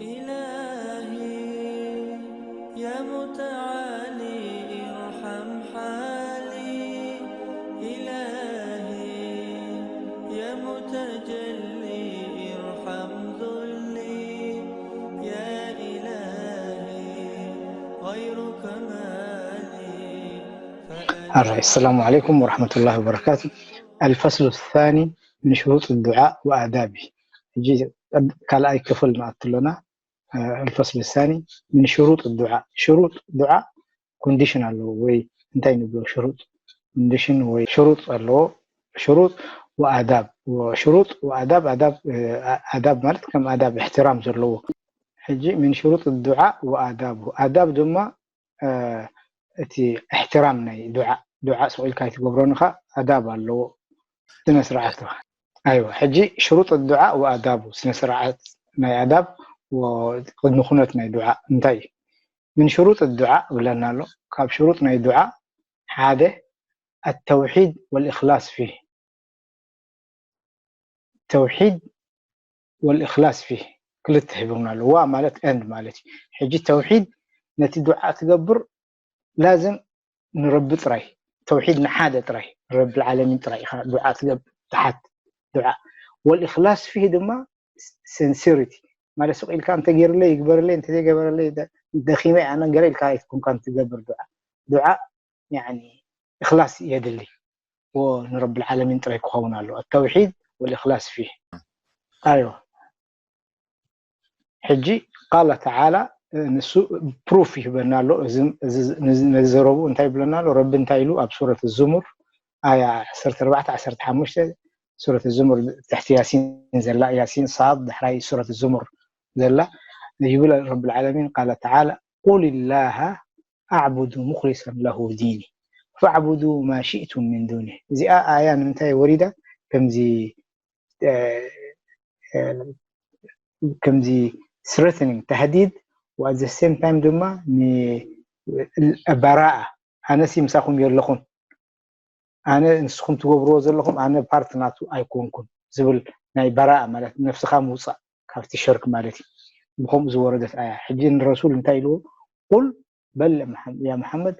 إلهي يا متعالي ارحم حالي، إلهي يا متجلي ارحم ذلي، يا إلهي غيرك ما لي. السلام عليكم ورحمة الله وبركاته. الفصل الثاني من شروط الدعاء وآدابه. ሕጂ ካልኣይ ክፍል ንኣቱ ኣለና። الفصل الثاني من شروط الدعاء. ሽሩጥ ዱዓ ኮንዲሽን ኣለዎ ወይ እንታይ ንብሎ ሽሩጥ ኮንዲሽን ወይ ሽሩጥ ኣለዎ። ሽሩጥ ወኣዳብ ሽሩጥ ወኣዳብ ኣዳብ ኣዳብ ማለት ከም ኣዳብ እሕትራም ዘለዎ። ሕጂ من شروط الدعاء وآدابه ኣዳብ ድማ እቲ እሕትራም ናይ ዱዓ ዱዓ ስቕ ኢልካ ኣይትገብሮን ኢኻ። ኣዳብ ኣለዎ ስነ ስርዓት። ኣይዋ ሕጂ ሽሩጥ ዱዓ ወኣዳቡ ስነ ስርዓት ናይ ኣዳብ ቅድሚ ኩነት ናይ ዱዓ እንታይ እዩ? من شروط الدعاء ብለና ኣሎ። ካብ ሽሩጥ ናይ ዱዓ ሓደ التوحيد والإخلاص فيه ተውሒድ والإخلاص فيه ክልተ ሂቦምና ኣለዉ ዋ ማለት ኤንድ ማለት እዩ። ሕጂ ተውሒድ ነቲ ዱዓ ትገብር ላዝም ንረቢ ጥራይ ተውሒድ ንሓደ ጥራይ ንረቢ ዓለሚን ጥራይ ኢኻ ዱዓ ትገብር ትሓት ዱዓ والإخلاص فيه ድማ ሲንሲሪቲ ማለት ስቕ ኢልካ እንተገይርለይ ይግበርለይ እንተዘይገበረለይ ደኺመ ኣነ ገለ ኢልካ ኣይትኩንካን ትገብር ዱዓ ዱዓ ያኒ እኽላስ የድሊ ንረብል ዓለሚን ጥራይ ክኸውን ኣሎ التوحيد والإخلاص فيه ኣይዋ ሕጂ ቃለ ተዓላ ንሱ ፕሩፍ ይህበና ኣሎ ነዚ ዘረቡ እንታይ ይብለና ኣሎ ረቢ እንታይ ኢሉ ኣብ ሱረት ዙሙር ኣያ ዓሰርተ ኣርባዕተ ዓሰርተ ሓሙሽተ ሱረት ዙሙር ትሕቲ ያሲን ዘላ ያሲን ሳድ ድሕራይ ሱረት ዙሙር ዘላ ይብል ረብል ዓለሚን ቃለ ተዓላ ቁል ላሃ ኣዕቡዱ ሙኽሊሰን ለሁ ዲኒ ፈዕቡዱ ማ ሽእቱም ሚን ዱኒ እዚኣ ኣያ ንምንታይ ወሪዳ ከምዚ ከምዚ threatening ተህዲድ at the same time ድማ በራኣ ኣነሲ ምሳኹም የለኹን ኣነ ንስኹም ትገብርዎ ዘለኹም ኣነ ፓርት ናቱ ኣይኮንኩን ዝብል ናይ በራኣ ማለት ነፍስኻ ምውፃእ ካብቲ ሽርክ ማለት እዩ ብከምኡ ዝወረደት ኣያ ሕጂ ንረሱል እንታይ ኢልዎ ቁል በል ያ መሓመድ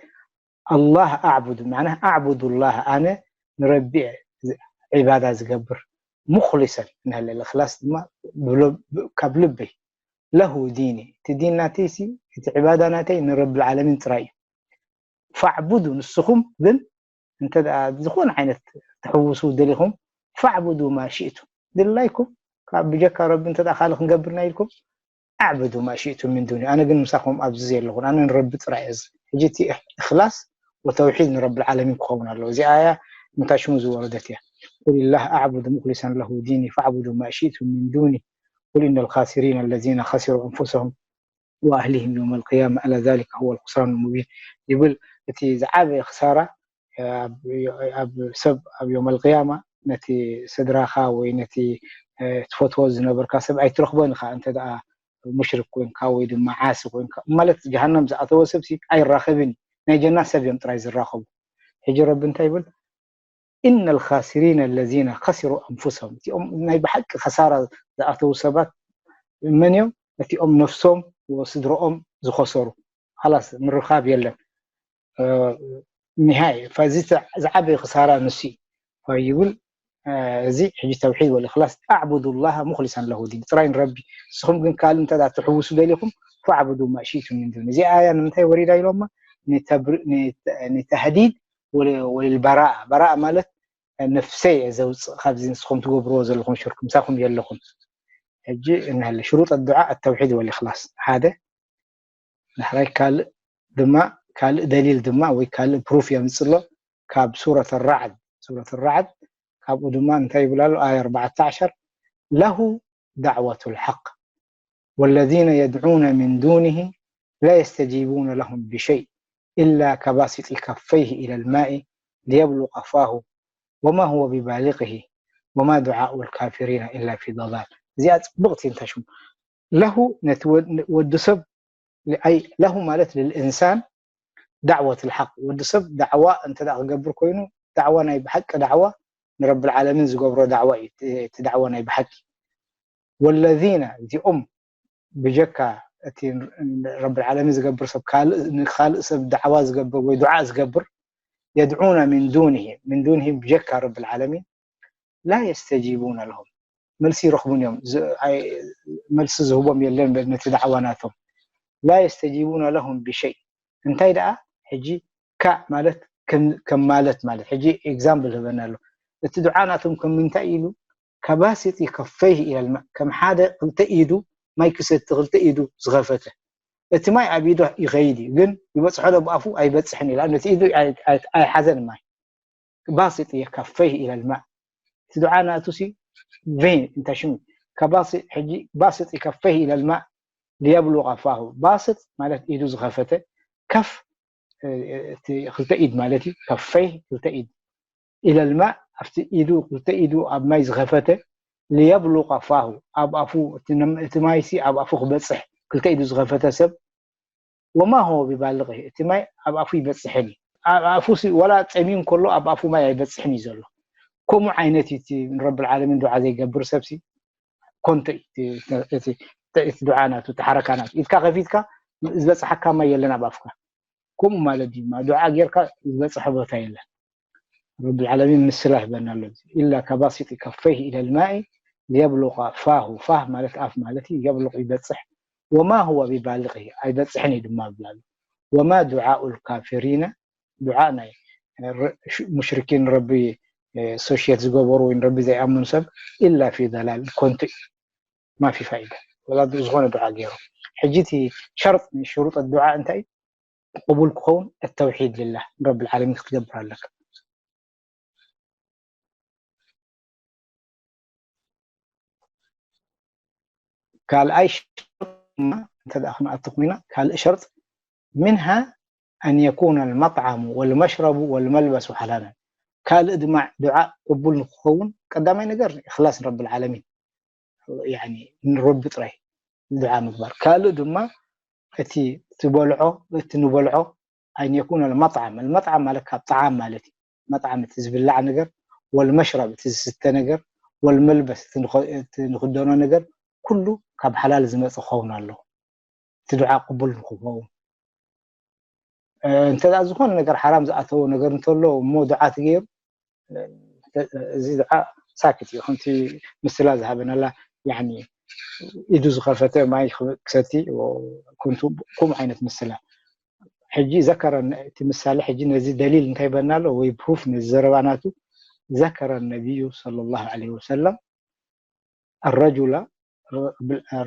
ኣላህ ኣዕቡድ ማዕና ኣዕቡዱ ላህ ኣነ ንረቢ ዒባዳ ዝገብር ሙክሊሰን ንህለ እክላስ ድማ ካብ ልበይ ለሁ ዲኒ እቲ ዲን ናተይ ሲ እቲ ዒባዳ ናተይ ንረብል ዓለሚን ጥራይ እዩ ፈዕቡዱ ንስኹም ግን እንተ ዝኾነ ዓይነት ትሕውሱ ደሊኹም ፈዕቡዱ ማ ሽእቱም ድላይኩም ካብ ብጀካ ረቢ እንተ ካልእ ክንገብርና ኢልኩም ኣዕብዱ ማ ሽእቱም ምን ዱኒ ኣነ ግን ምሳኹም ኣብዚ የለኹን ኣነ ንረቢ ጥራይ እዚ ሕጂ እቲ እኽላስ ወተውሒድ ንረብል ዓለሚን ክኸውን ኣለዎ እዚኣ እያ ምንታይ ሽሙ ዝወረደት እያ ቁል ላህ ኣዕቡዱ ሙክሊሰን ለሁ ዲኒ ፈዕቡዱ ማ ሽእቱም ምን ዱኒ ቁል ኢነ ልካሲሪን ለዚነ ከሲሩ ኣንፉሰሁም ወኣህሊህም የውመ ልቅያማ ኣላ ዛሊከ ሁወ ልኹስራን ልሙቢን ይብል እቲ ዝዓበየ ክሳራ ኣብ ሰብ ኣብ ዮም ኣልቅያማ ነቲ ስድራኻ ወይ ነቲ ትፈትዎ ዝነበርካ ሰብ ኣይትረኽቦን ኢኻ እንተ ደኣ ሙሽሪክ ኮንካ ወይ ድማ ዓሲ ኮንካ ማለት ጀሃነም ዝኣተወ ሰብ ሲ ኣይራኸብን እዩ ናይ ጀና ሰብ እዮም ጥራይ ዝራኸቡ ሕጂ ረቢ እንታይ ይብል إن الخاسرين الذين خسروا أنفسهم እቲኦም ናይ ብሓቂ ኸሳራ ዝኣተዉ ሰባት መን እዮም እቲኦም ነፍሶም ወስድረኦም ዝኸሰሩ ላስ ምርኻብ የለን ኒሃይ ፈዚ ዝዓበየ ክሳራ ንሱ ይብል እዚ ሕጂ ተውሒድ ወልእክላስ ኣዕቡዱ ላሃ ሙክሊሰን ለሁ ዲን ጥራይ ንረቢ ንስኹም ግን ካልእ እንተ ትሕውሱ ደሊኹም ፈዕቡዱ ማእሽቱ ምን ዱን እዚ ኣያ ንምንታይ ወሪዳ ኢሎማ ንተህዲድ ወልልበራእ በራእ ማለት ነፍሰይ እየ ዘውፅእ ካብዚ ንስኹም ትገብርዎ ዘለኹም ሽርክ ምሳኹም የለኹም ሕጂ እንሀለ ሽሩጥ ኣዱዓ ኣተውሒድ ወልእክላስ ሓደ ዳሕራይ ካልእ ድማ ካልእ ደሊል ድማ ወይ ካልእ ፕሩፍ የምፅእ ኣሎ ካብ ሱረት ራዕድ ሱረት ራዕድ ካብኡ ድማ እንታይ ይብል ኣሎ ኣያ ኣርባዕተ ዓሸር ለሁ ዳዕወቱ ልሓቅ ወለዚነ የድዑነ ምን ዱኒህ ላ የስተጂቡነ ለሁም ብሸይ ኢላ ከባሲጢ ከፈይህ ኢለ ልማኢ ሊየብሉቀ ፋሁ ወማ ሁወ ቢባሊቅህ ወማ ዱዓኡ ልካፊሪነ ኢላ ፊ ضላል እዚኣ ፅብቕቲ እንታይ ሽሙ ለሁ ነቲ ወዲ ሰብ ኣይ ለሁ ማለት ልልእንሳን ዳዕወት ልሓቅ ወዲ ሰብ ዳዕዋ እንተ ክገብር ኮይኑ ዳዕዋ ናይ ብሓቂ ዳዕዋ ንረብል ዓለሚን ዝገብሮ ዳዕዋ እዩ እቲ ዳዕዋ ናይ ብሓቂ ወለዚነ እዚኦም ብጀካ እቲ ረብል ዓለሚን ዝገብር ሰብ፣ ካልእ ንኻልእ ሰብ ዳዕዋ ዝገብር ወይ ዱዓ ዝገብር፣ የድዑና ሚን ዱንሂ፣ ሚን ዱንሂ፣ ብጀካ ረብል ዓለሚን ላ የስተጂቡነ ለሁም፣ መልሲ ይረኽቡን እዮም። ዝ- ኣይ- መልሲ ዝህቦም የለን ነቲ ዳዕዋ ናቶም። ላ የስተጂቡነ ለሁም ብሸይ። እንታይ ደኣ ሕጂ፣ ካእ ማለት ከም ከም ማለት ማለት ሕጂ ኤግዛምፕል ህበና ኣሎ። እቲ ዱዓ ናቶም ከም ምንታይ ኢሉ፣ ከባሲጢ ከፈይህ ኢለልማ፣ ከም ሓደ ክልተ ኢዱ ማይ ክሰቲ ክልተ ኢዱ ዝኸፈተ፣ እቲ ማይ ኣብ ኢዱ ይኸይድ እዩ፣ ግን ይበፅሖ ዶ ብኣፉ? ኣይበፅሕን ኢላ ነቲ ኢዱ ኣይ- ኣይ- ኣይሓዘን ማይ። ባሲጢ ከፈይህ ኢለልማ፣ እቲ ዱዓ ናቱ ሲ ቬን እንታይ ሽሙ ከባሲ ሕጂ ባስጥ ከፈይህ ኢለልማ ሊየብሉቀ ፋሁ። ባስጥ ማለት ኢዱ ዝኸፈተ፣ ከፍ እ፣ እቲ ክልተ ኢድ ማለት እዩ። ከፈይህ ክልተ ኢድ ኢለልማ፣ ኣብቲ ኢዱ ክልተ ኢዱ ኣብ ማይ ዝኸፈተ፣ ሊየብሉቀ ፋሁ፣ ኣብ ኣፉ እቲ ነ- እቲ ማይሲ ኣብ ኣፉ ክበፅሕ ክልተ ኢዱ ዝኸፈተ ሰብ ወማ ሆ ቢባልቂ፣ እቲ ማይ ኣብ ኣፉ ይበፅሕን እዩ። ኣብ ኣፉ ሲ- ዋላ ፀሚም ከሎ ኣብ ኣፉ ማይ ኣይበፅሕን እዩ ዘሎ። ከምኡ ዓይነት እዩ እቲ ንረብል ዓለሚን ዱዓ ዘይገብር ሰብሲ ኮንቶ እዩ እቲ- እቲ- እቲ- እቲ ዱዓ ናቱ፣ እቲ ሓረካ ናቱ። ኢድካ ከፊትካ ዝበፅሓካ ማይ የለን ኣብ ኣፍካ። ከምኡ ማለት ድዩ? ማ ዱዓ ጌርካ ዝበፅሐ ቦታ የለን። ረብል ዓለሚን ምስላ ይበና ኣሎ። ኢላ ከባሲጢ ከፈይህ ኢለል ማኢ ሊየብሉቀ ፋሁ። ፋህ ማለት ኣፍ ማለት እዩ። የብሉቅ ይበፅሕ። ወማ ሁወ ቢባልቂ፣ ኣይበፅሕን እዩ ድማ ብላሉ። ወማ ዱዓኡ ልካፊሪነ፣ ዱዓ ናይ ር- ሽ- ሙሽሪኪን፣ ረቢ ሶሽየት ዝገበሩ ወይ ረቢ ዘይኣምኑ ሰብ ኢላ ፊ ደላል፣ ኮንቱ እዩ። ማፊ ፋይዳ። ወላ ዝኾነ ዱዓ ገይሩ። ሕጂ እቲ ሸርጥ ናይ ሽሩጥ ዱዓ እንታይ እዩ? ቅቡል ክኸውን التوحيد لله، ንረብል ዓለሚን ክትገብር ኣለካ። ካልኣይ ሸርጥ ድማ እንተ ደኣ ክንኣቱ ኮይና፣ ካልእ ሸርጥ منها أن يكون المطعم والمشرب والملبس حلالا። ካልእ ድማ ዱዓ ቅቡል ንክኸውን ቀዳማይ ነገር እኽላስ ንረብል ዓለሚን፣ ያኒ ንረቢ ጥራይ ዱዓ ምግባር። ካልእ ድማ እቲ ትበልዖ፣ እቲ ንበልዖ፣ أن يكون المطعم، المطعم ማለት ካብ ጣዓም ማለት እዩ። መጥዓም እቲ ዝብላዕ ነገር፣ ወልመሽረብ እቲ ዝስተ ነገር፣ ወልመልበስ እቲ ንኸ- እቲ ንኽደኖ ነገር፣ ኩሉ ካብ ሓላል ዝመፅእ ክኸውን ኣለዎ። እቲ ዱዓ ቅቡል ንክኸውን። እ፣ እንተ ደኣ ዝኾነ ነገር ሓራም ዝኣተዎ ነገር እንተሎ እሞ ዱዓ ትገይሩ፣ እ፣ እዚ ዱዓ ሳክት እዩ። ከምቲ ምስላ ዝሃበናላ፣ ያኒ ኢዱ ዝኸፈተ ማይ ክሰቲ፣ ኮንቱ፣ ከምኡ ዓይነት ምስላ። ሕጂ ዘከረ፣ እቲ ምሳሌ ሕጂ ነዚ ደሊል እንታይ ይበና ኣሎ ወይ ፕሩፍ ነዚ ዘረባ ናቱ፣ ዘከረ ነቢዩ ሰለላሁ ዐለይሂ ወሰለም ኣረጁላ፣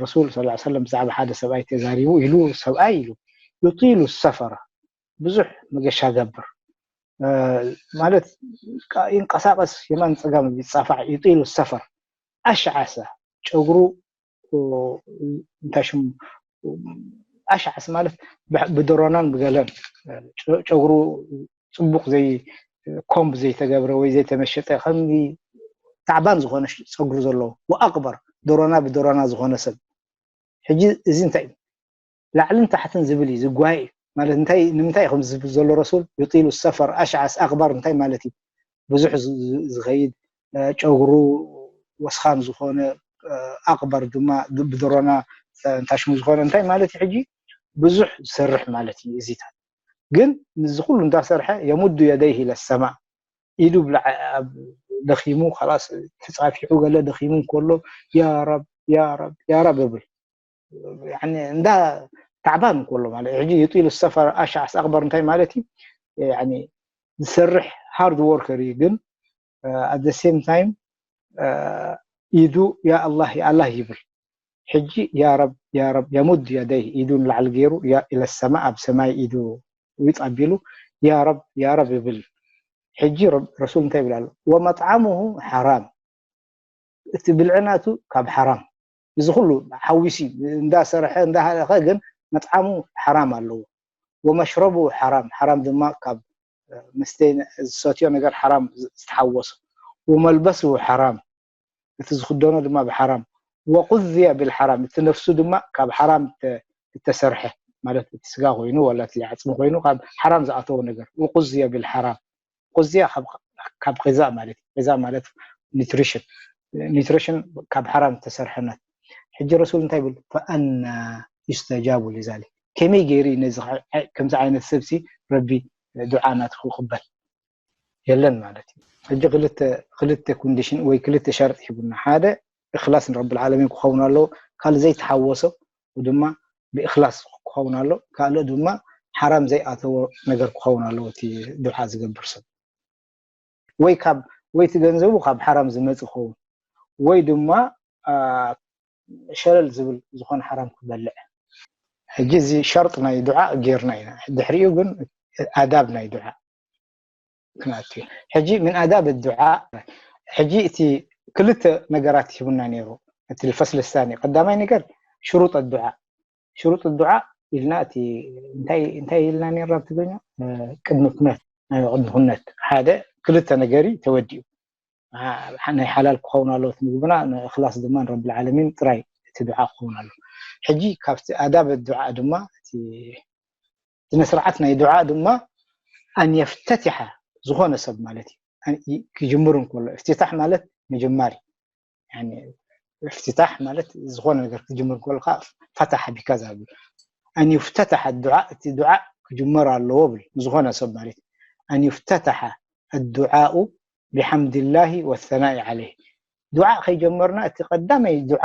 ረሱል ሰለላሁ ዐለይሂ ወሰለም ብዛዕባ ሓደ ሰብኣይ ተዛሪቡ ኢሉ፣ ሰብኣይ ኢሉ ዩጢሉ ሰፈራ፣ ብዙሕ መገሻ ገብር፣ እ፣ ማለት ቃ- ይንቀሳቀስ፣ የማን ጸጋም ይጻፋዕ፣ ዩጢሉ ሰፈር፣ ኣሽዓሰ፣ ጨጉሩ፣ እ፣ እንታይ ሽሙ፣ ኣሽዓስ ማለት ብ- ብድሮናን ብገለን፣ እ፣ ጨ- ጨጉሩ ጽቡቅ ዘይ ኮምብ ዘይተገብረ ወይ ዘይተመሸጠ፣ ከምዚ ታዕባን ዝኾነ ጸጉሪ ዘለዎ፣ ወኣቅበር፣ ድሮና ብድሮና ዝኾነ ሰብ። ሕጂ እዚ እንታይ እዩ? ላዕልን ታሕትን ዝብል እዩ፣ ዝጓየ እዩ። ማለት እንታይ፣ ንምንታይ እዩ ከምዚ ዝብል ዘሎ ረሱል? ዩጢሉ ሰፈር ኣሽዓስ ኣቅባር እንታይ ማለት እዩ? ብዙሕ ዝ- ዝ- ዝኸይድ፣ እ፣ ጨጉሩ ወስኻም ዝኾነ፣ እ፣ ኣቅበር ድማ ብ- ብድሮና፣ እ፣ እንታሽሙ ዝኾነ እንታይ ማለት እዩ? ሕጂ ብዙሕ ዝሰርሕ ማለት እዩ። እዚታት ግን ምስዚ ኩሉ እንዳሰርሐ የሙዱ የደይህ ኢለ ሰማ፣ ኢዱ ብላዕ ኣብ ደኺሙ፣ ኸላስ ተጻፊሑ ገለ ደኺሙ እንከሎ፣ ያ ረብ፣ ያ ረብ፣ ያ ረብ እብል። ያኒ እንዳ ታዕባን እንከሎ ማለት እዩ። ሕጂ ዩጢሉ ሰፈር ኣሽዓስ ኣቅበር እንታይ ማለት እዩ? ያኒ ዝሰርሕ ሃርድ ወርከር እዩ፣ ግን ኣት ሴም ታይም ኢዱ ያ ኣላህ፣ ያ ኣላህ ይብል። ሕጂ ያ ረብ፣ ያ ረብ፣ የሙድ የደይህ፣ ኢዱ ንላዕሊ ገይሩ፣ ያ ኢለ ሰማ፣ ኣብ ሰማይ ኢዱ ዊጥ ኣቢሉ፣ ያ ረብ፣ ያ ረብ ይብል። ሕጂ ረብ- ረሱል እንታይ ይብል ኣሎ? ወመጥዓሙሁ ሓራም፣ እቲ ብልዕናቱ ካብ ሓራም። እዚ ኩሉ ሓዊሲ እንዳሰርሐ እንዳሃለኸ ግን መጥዓሙ ሓራም ኣለዎ። ወመሽረቡ ሓራም፣ ሓራም ድማ ካብ መስተ ዝሰትዮ ነገር ሓራም ዝተሓወሶ። ወመልበሱ ሓራም፣ እቲ ዝኽደኖ ድማ ብሓራም። ወቁዝየ ብልሓራም፣ እቲ ነፍሱ ድማ ካብ ሓራም እተ- እተሰርሐ፣ ማለት እቲ ስጋ ኮይኑ ወላ እቲ ዓፅሚ ኮይኑ ካብ ሓራም ዝኣተወ ነገር። ወቁዝየ ብልሓራም፣ ቁዝያ ካብ- ካብ ቂዛእ ማለት እዩ። ቂዛእ ማለት ኒትሪሽን፣ ኒትሪሽን ካብ ሓራም ዝተሰርሐ ናት። ሕጂ ረሱል እንታይ ይብል? ፈኣና ዩስተጃቡ ሊዛሊክ፣ ከመይ ገይሩ እዩ ነዚ ከምዚ ዓይነት ሰብሲ ረቢ ዱዓ ናትኩ ክቕበል? የለን ማለት እዩ። ሕጂ ክልተ ክልተ ኮንዲሽን ወይ ክልተ ሸርጢ ሂቡና። ሓደ እኽላስ ንረብል ዓለሚን ክኸውን ኣለዎ፣ ካልእ ዘይተሓወሶ ድማ ብእኽላስ ክኸውን ኣሎ፣ ካልእ ድማ ሓራም ዘይኣተዎ ነገር ክኸውን ኣለዎ። እቲ ዱዓ ዝገብር ሰብ ወይ ካብ ወይ እቲ ገንዘቡ ካብ ሓራም ዝመጽእ ክኸውን ወይ ድማ ሸለል ዝብል ዝኾነ ሓራም ክበልዕ። ሕጂ እዚ ሸርጥ ናይ ዱዓ ጌርና ኢና። ድሕሪኡ ግን ኣዳብ ናይ ዱዓ ክንኣቱ። ሕጂ ምን ኣዳብ ዱዓ። ሕጂ እቲ ክልተ ነገራት ሂቡና ነይሩ። እቲ ፈስል ሳኒ ቀዳማይ ነገር ሽሩጥ ዱዓ ሽሩጥ ዱዓ ኢልና እቲ እንታይ ኢልና ነርና ብትግርኛ? ቅድሚ ኩነት ናይ ቅድሚ ኩነት ሓደ ክልተ ነገር ተወዲኡ። ናይ ሓላል ክኸውን ኣለዎ እቲ ምግብና፣ ንእኽላስ ድማ ንረብል ዓለሚን ጥራይ እቲ ዱዓ ክኸውን ኣለዎ። ሕጂ ካብቲ ኣዳብ ዱዓ ድማ እቲ ስነ ስርዓት ናይ ዱዓ ድማ ኣን የፍተቲሓ ዝኾነ ሰብ ማለት እዩ። ክጅምር እንከሎ እፍትታሕ ማለት ምጅማር እዩ። እፍትታሕ ማለት ዝኾነ ነገር ክጅምር እንከሎ ከዓ ፈታሓ ቢካዛ እዩ። ኣን ዩፍተታሓ ዱዓ፣ እቲ ዱዓ ክጅመር ኣለዎ ብል ንዝኾነ ሰብ ማለት እዩ። ኣን ዩፍተታሓ ኣዱዓኡ ብሓምድላሂ ወሰናኢ ዓለይህ። ዱዓ ከይጀመርና እቲ ቀዳማይ ዱዓ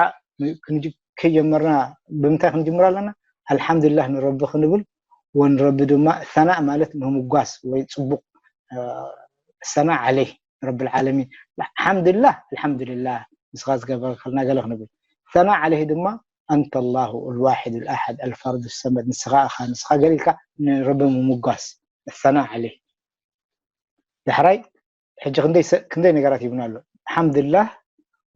ከይጀመርና ብምንታይ ክንጅምር ኣለና? ኣልሓምዱላህ ንረቢ ክንብል ወንረቢ ድማ ሰናእ ማለት ምምጓስ ወይ ፅቡቕ ሰናእ ዓለይህ ንረብል ዓለሚን። ሓምድላህ ኣልሓምዱሊላህ ንስኻ ዝገበረልና ገለ ክንብል። ሰናእ ዓለይህ ድማ ኣንተ ላሁ ልዋሒድ ልኣሓድ ኣልፈርድ ሰመድ፣ ንስኻ እኻ ንስኻ ገለ ኢልካ ንረቢ ምምጓስ ሰናእ ዓለይህ። ዳሕራይ ሕጂ ክንደይ ነገራት ይብና ኣሎ። ሓምድላህ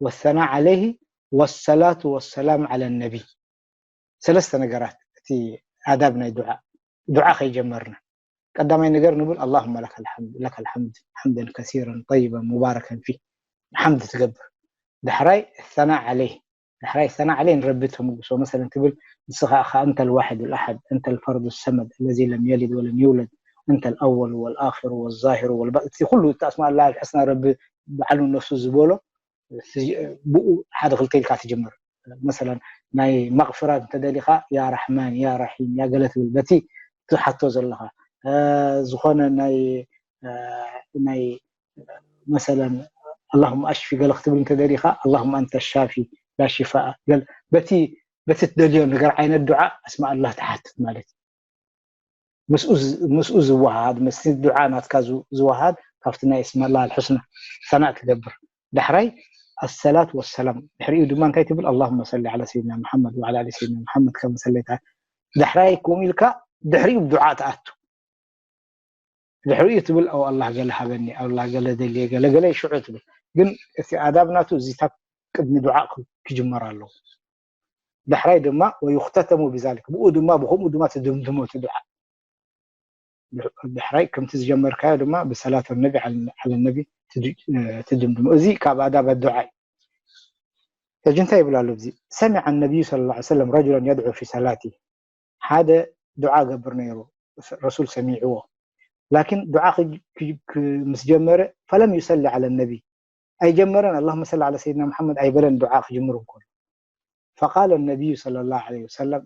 ወሰና ዓለይህ ወሰላቱ ወሰላም ዓለ ነቢ። ሰለስተ ነገራት እቲ ኣዳብ ናይ ዱዓ ዱዓ ከይጀመርና ቀዳማይ ነገር ንብል ኣላሁመ ለከል ሓምድ ለከል ሓምድ ሓምደን ከሲረን ጠይበን ሙባረከን ፊ ሓምድ ትገብር። ዳሕራይ ሰና ዓለይህ ዳሕራይ ሰና ዓለይህ ንረቢ ተምጉሶ መሰለን ትብል ንስኻ እኻ እንተ ልዋሕድ ልኣሓድ እንተ ልፈርዱ ሰመድ ለዚ ለም የሊድ ወለም ይውለድ እንተ ልኣወሉ ወልኣኪሩ ወዛሂሩ ወልባ እቲ ኩሉ እቲ ኣስማ ኣላ ልሕስና ረቢ ባዕሉ ነፍሱ ዝበሎ ብኡ ሓደ ክልተ ኢልካ ትጅምር። መሰለን ናይ መቕፍራት እንተደሊኻ ያ ራሕማን ያ ራሒም ያ ገለ ትብል በቲ ትሓቶ ዘለኻ ዝኾነ ናይ ናይ መሰለን ኣላሁመ ኣሽፊ ገለ ክትብል እንተደሊኻ ኣላሁመ ኣንተ ሻፊ ላ ሽፋ በቲ በቲ ትደልዮ ነገር ዓይነት ዱዓ ኣስማ ኣላህ ትሓትት ማለት እዩ። ምስኡ ዝወሃሃድ ምስቲ ዱዓ ናትካ ዝወሃሃድ ካብቲ ናይ እስመላህ ኣልሑስና ሰናእ ትገብር። ዳሕራይ ኣሰላት ወሰላም ድሕሪኡ ድማ እንታይ ትብል? ኣላሁመ ሰሊ ዓላ ሰይድና ሙሓመድ ወዓላ ኣሊ ሰይድና ሙሓመድ ከመ ሰለይታ። ዳሕራይ ከምኡ ኢልካ ድሕሪኡ ብዱዓ ትኣቱ። ድሕሪኡ ትብል ኣው ኣላህ ገለ ሃበኒ፣ ኣላህ ገለ ደልየ፣ ገለ ገለ ሽዑ ትብል። ግን እቲ ኣዳብ ናቱ እዚታት ቅድሚ ዱዓ ክጅመር ኣለዎ። ዳሕራይ ድማ ወዩክተተሙ ብዛሊክ ብኡ ድማ ብከምኡ ድማ ትድምድሞ እቲ ዱዓ። ዳሕራይ ከምቲ ዝጀመርካዮ ድማ ብሰላት ነቢ ዓለ ነቢ ትድምድሞ። እዚ ካብ ኣዳብ ኣዱዓ እዩ። ሕጂ እንታይ ይብል ኣሎ እዚ? ሰሚዐ ነቢዩ ሰለላሁ ዐለይሂ ወሰለም ረጁለን የድዑ ፊ ሰላቲ ሓደ ዱዓ ገብር ነይሩ ረሱል ሰሚዕዎ። ላኪን ዱዓ ምስ ጀመረ ፈለም ዩሰሊ ዓለ ነቢ ኣይጀመረን። ኣላሁመ ሰሊ ዓላ ሰይድና ሙሓመድ ኣይበለን ዱዓ ክጅምር እንከሎ። ፈቃለ ነቢዩ ሰለላሁ ዐለይሂ ወሰለም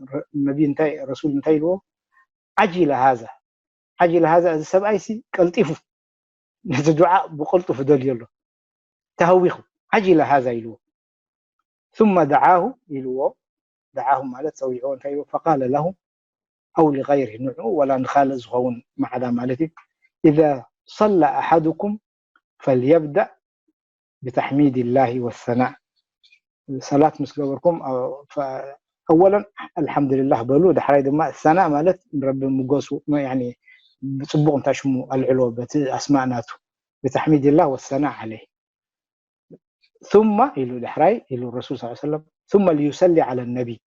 ነቢ እንታይ ረሱል እንታይ ኢልዎ? ዓጂለ ሃዛ ዓጂለ ሃዛ እዚ ሰብኣይሲ ቀልጢፉ ነቲ ዱዓ ብቀልጡፉ ደልዮ ኣሎ ተሃዊኹ ዓጂለ ሃዛ ኢልዎ። ثم دعاه ኢልዎ። دعاه ማለት ፀዊዕዎ እንታይ ኢልዎ? فقال له أو لغيره ንዑ ወላ ንኻልእ ዝኸውን ማዕዳ ማለት እዩ። إذا صلى أحدكم فليبدأ بتحميد الله والثناء ሰላት ምስ ገበርኩም ኣወለን ኣልሓምዱሊላህ በሉ። ዳሕራይ ድማ ሰናእ ማለት ንረቢ ምጎሱ ብፅቡቕ እንታይ ሽሙ ኣልዕሎ በቲ ኣስማእ ናቱ ብተሕሚድላህ ወሰናእ ዓለይህ ثم ኢሉ ዳሕራይ ኢሉ ረሱል ስ ሰለም ثم ليصلي على النبي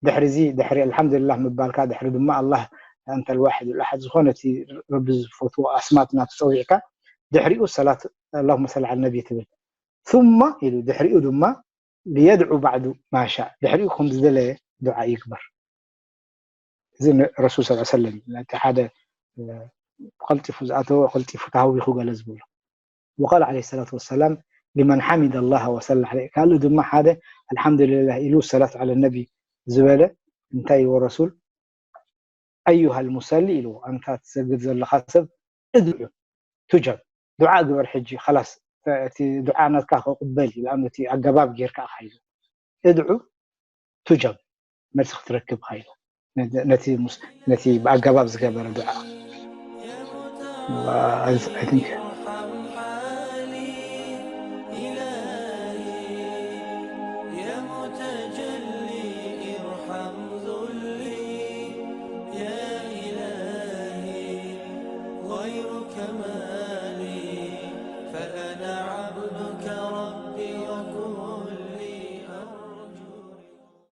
ድሕሪ እዚ ድሕሪ ኣልሓምዱሊላህ ምባልካ ድሕሪ ድማ ኣላህ ኣንተ ልዋሒድ ልኣሓድ ዝኾነ እቲ ረቢ ዝፈትዎ ኣስማት ናቱ ፀዊዕካ ድሕሪኡ ሰላት ኣላሁመ ሰሊ ዓለ ነቢ ትብል ثم ኢሉ ድሕሪኡ ድማ ليدع بعد ما شاء ድሕሪኡ ከም ዝደለየ ዱዓ ይግበር። እዚ ረሱል ስ ሰለም ነቲ ሓደ ቀልጢፉ ዝኣተወ ቀልጢፉ ተሃዊኹ ገለ ዝብሎ وقال عليه الصلاة والسلام لمن حمد الله وصلى عليه ካልእ ድማ ሓደ الحمد لله ኢሉ ሰላት على النبي ዝበለ እንታይ ይዎ ረሱል أيها المصلي ኢልዎ ኣንታ ትሰግድ ዘለኻ ሰብ ادع تجب ዱዓ ግበር ሕጂ خلاص እቲ ዱዓ ናትካ ክቕበል እዩ እቲ ኣገባብ ጌርካ ኢኻ ኢሉ ادع تجب መልሲ ክትረክብ ኢኻ ኢሉ ነቲ ብኣገባብ ዝገበረ ዱዓ I think